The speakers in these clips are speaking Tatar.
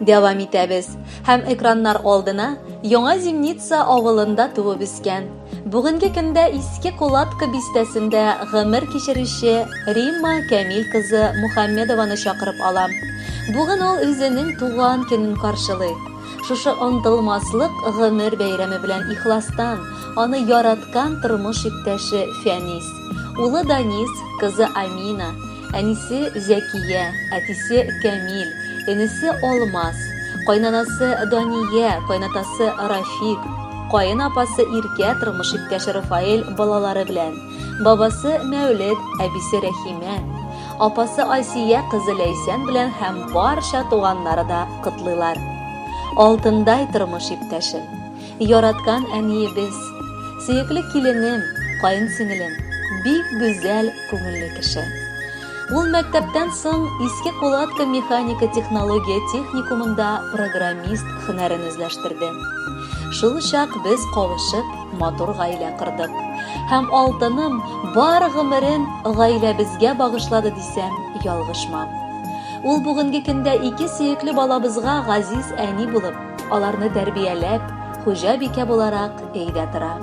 Дәвам итәбез һәм экраннар алдына Яңа Зимница авылында туып үскән, бүгенге көндә Иске Кулатка бистәсендә гомер кичерүче Римма Кәмил кызы Мухаммедованы чакырып алам. Бүген ул үзенең туган көнен каршылый. Шушы онытылмаслык гомер бәйрәме белән ихластан аны яраткан тормыш иптәше Фәнис, улы Данис, кызы Амина, әнисе Зәкия, әтисе Кәмил, энесе Алмаз, кайнанасы Дания, кайнатасы Рафик, каен апасы Иркә тормыш иптәше Рафаэль балалары белән, бабасы Мәүлет, әбисе Рәхимә, апасы Асия кызы Ләйсән белән һәм барча туганнары да котлыйлар. Алтындай тормыш иптәшем, яраткан әниебез, сөекле киленем, каен сеңелем, бик гүзәл күңелле кеше. Ул мәктәптән соң Иске Кулатка механика технология техникумында программист һөнәрен үзләштерде. Шул чак без кавышып, матур гаилә кордык. Һәм алтыным бар гомерен гаиләбезгә багышлады дисәм, ялгышмам. Ул бүгенге көндә ике сөекле балабызга газиз әни булып, аларны тәрбияләп, хуҗабикә буларак өйдә тора.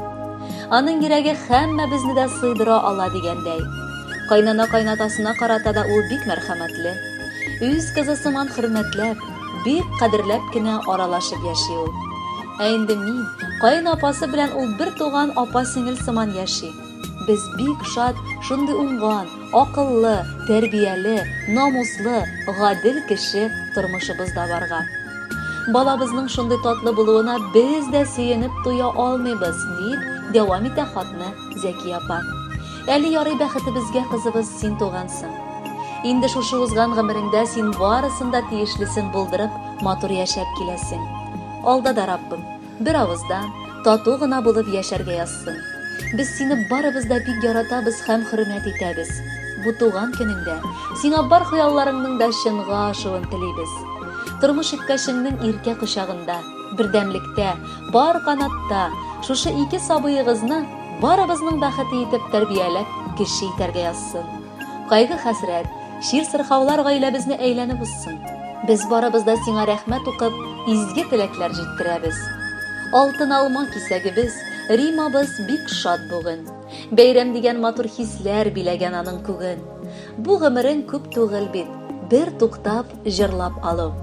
Аның йөрәге һәммәбезне дә сыйдыра ала дигәндәй. Кайнана-кайнатасына карата да ул бик мәрхәмәтле. Үз кызы сыман хөрмәтләп, бик кадерләп кенә аралашып яши ул. Ә инде мин, каенапасы белән ул бер туган апа-сеңел сыман яши. Без бик шат шундый уңган, акыллы, тәрбияле, намуслы, гадел кеше тормышыбызда барга. Балабызның шундый татлы булуына без дә сөенеп туя алмыйбыз, дип дәвам итә хатны Зәки апа. Әле ярый бәхетебезгә кызыбыз син тугансың. Инде шушы узган гомереңдә син барысын да тиешлесен булдырып, матур яшәп киләсең. Алда да Раббым, бер авыздан, тату гына булып яшәргә язсын. Без сине барыбыз да бик яратабыз һәм хөрмәт итәбез. Бу туган көнеңдә сиңа бар хыялларыңның да чынга ашуын телибез. Тормыш иптәшеңнең иркә кочагында, бердәмлектә, пар канатта, шушы ике сабыегызны барыбызның бәхете итеп тәрбияләп кеше итәргә язсын. Кайгы-хәсрәт, чир-сырхаулар гаиләбезне әйләнеп узсын. Без барыбыз да сиңа рәхмәт укып, изге теләкләр җиткерәбез. Алтын алма кисәгебез, Римабыз бик шат бүген. Бәйрәм дигән матур хисләр биләгән аның күген. Бу гомерең күп түгел бит, бер туктап, җырлап алу.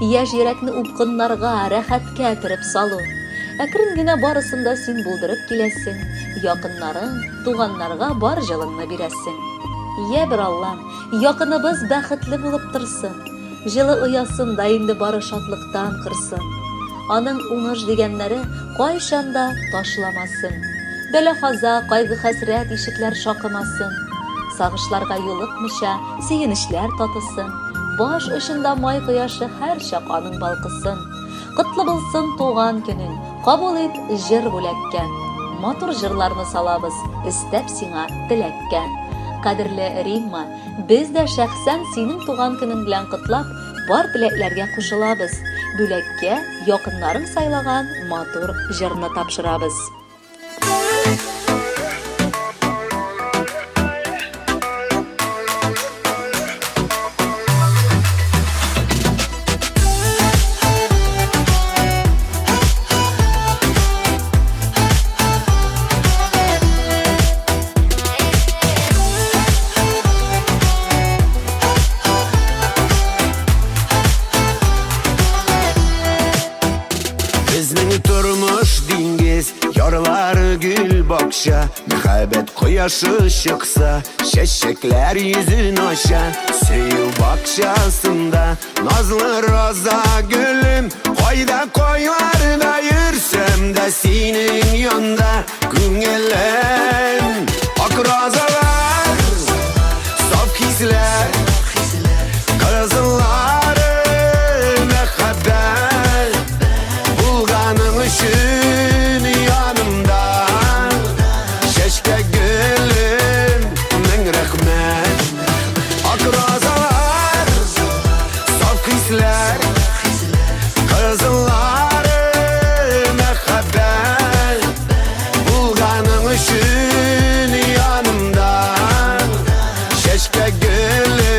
Яшь йөрәкне упкыннарга, рәхәткә төреп салу. Әкрен генә барысын да син булдырып киләсең, якыннарың, туганнарга бар җылыңны бирәсең. Йә бер Аллам, якыныбыз бәхетле булып торсын, җылы оясын да инде бары шатлыктан корсын. Аның уңыш дигәннәре кайчан да ташламасын. Бәла-каза, кайгы-хәсрәт ишекләр шакымасын. Сагышларга юлыкмыйча, сөенечләр татысын. Баш очында май кояшы һәрчак аның балкысын. Котлы булсын туган көнең, кабул ит җыр бүләккә. Матур җырларны салабыз, өстәп сиңа теләккә. Кадерле Римма, без дә шәхсән синең туган көнең белән котлап, бар теләкләргә кушылабыз. Бүләккә якыннарың сайлаган матур җырны тапшырабыз. Безнең тормыш диңгез, ярлары гөл бакча, Мәхәббәт кояшы чыкса, чәчәкләр йөзен ача. Сөю бакчасында назлы роза гөлем, Кайда кайларда йөрсәм дә синең янда күңелем. Ак розалар, саф хисләр, кызыллары мәхәббәт булганың өчен янымда. Чәчкә гөлем, мең рәхмәт. Ак розалар, саф хисләр, кызыллары мәхәббәт булганың өчен янымда. Чәчкә гөлем.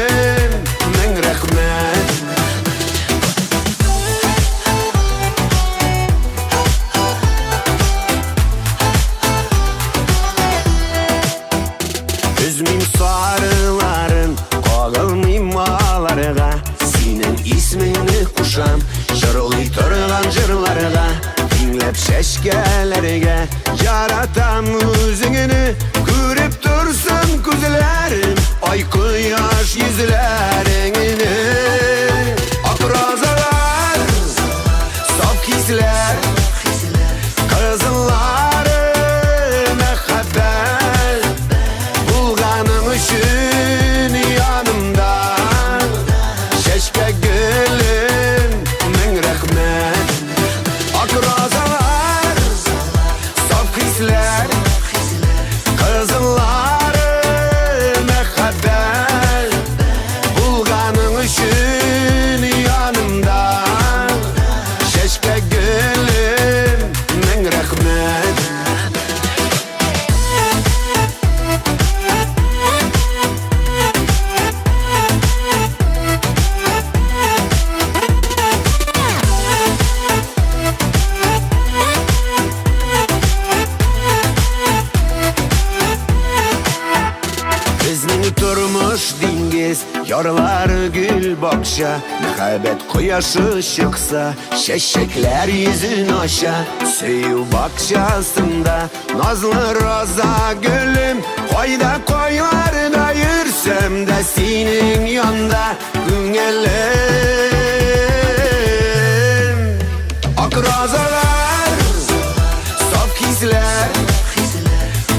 Чәчкәләргә яратам үзеңне Күреп торсын күзләрем Ай кояш йөзләреңне Ак розалар, саф хисләр Кызыллары мәхәббәт Булганың өчен янымда Чәчкә гөлем, мең рәхмәт Ак розалар, саф хисләр Кызыллары мәхәббәт Булганың өчен янымда Чәчкә гөлем, мең рәхмәт. Безнең тормыш диңгез, ярлары гөл бакча, Мәхәббәт кояшы чыкса, чәчәкләр йөзен ача. Сөю бакчасында назлы роза гөлем, Кайда кайларда йөрсәм дә синең янда күңелем. Ак розалар, саф хисләр,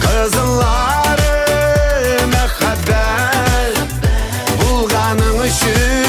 Кызыллары мәхәббәт Булганың өчен.